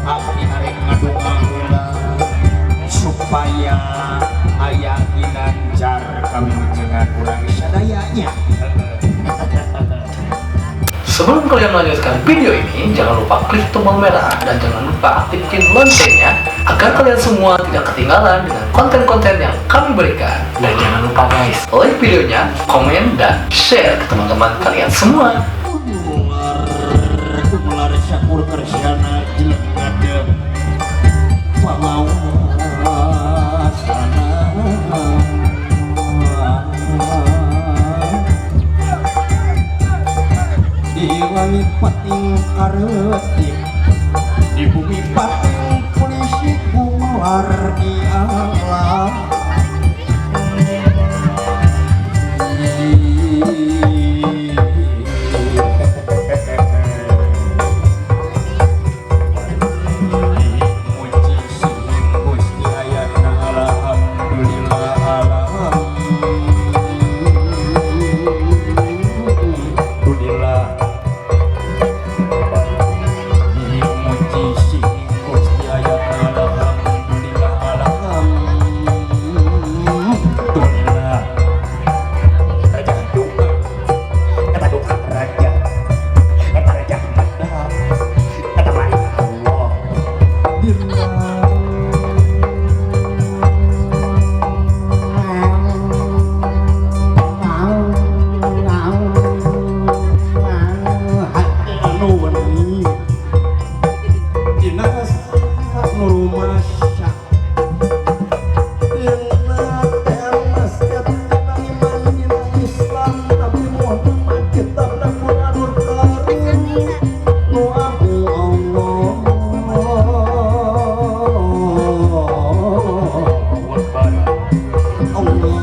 Abdi arek ngadonga heula supaya aya ginanjar kawilujengan urang sadaya nya. Sebelum kalian melanjutkan video ini, jangan lupa klik tombol merah dan jangan lupa aktifkan loncengnya agar kalian semua tidak ketinggalan dengan konten-konten yang kami berikan. Dan jangan lupa guys, like videonya, komen, dan share ke teman-teman kalian semua. Gumelar gumelar syakur kersyana jeleng ngadeg pangawasana. Di langit pating kareutik, di bumi pating polisi, gumelar di alam. Muji sihing Gusti ayana, alhamdulillah, alhamdulillah. Muji sihing Gusti ayana, alhamdulillah, alhamdulillah. Raja doa kata doa raja eta raja mada kata baik Allah. Hati anu wengi dina nu rumasa dina teras dina iman dina Islam Nabi Muhammad kitabna Quranul Karim nu agung Allah Akbar Allah.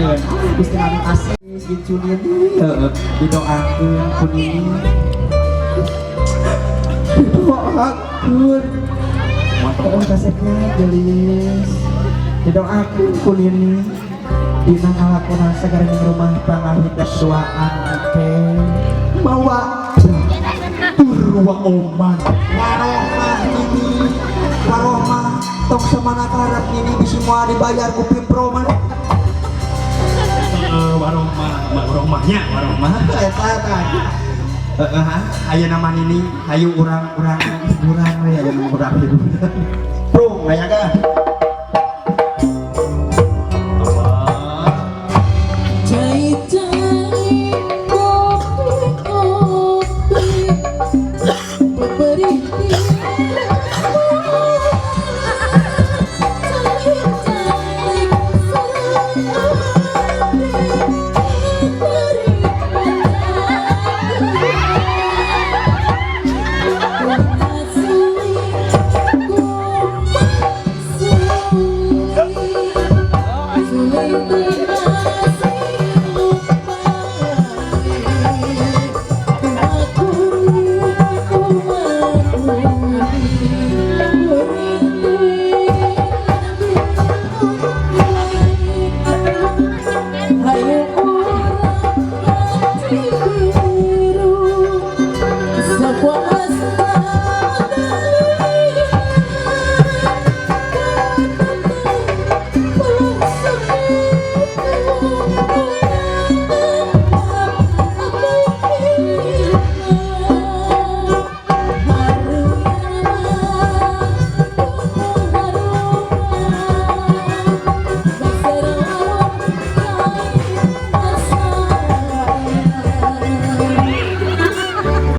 Didoakeun. Gusti anu asis gincunin, heeh, didoakeun ku Nini. Didoakeun. Oh, kasepnya gelis. Didoakeun ku Nini. Dina ngalakonan sagara rumah tangga hidup duaan, oke. Mawa tur wa oman. Warohmah Nini, warohmah, tong semana karep Nini bisi moal dibayar ku Pimpro mah. Eh, warohmah, warohmahnya, warohmah. Eta eta. Heeh, ha, ayeuna mah Nini, hayu urang-urang hiburan we, ayeuna urang hiburan. Prung aya ka. Cai cai kopi kopi beri cai cai beri.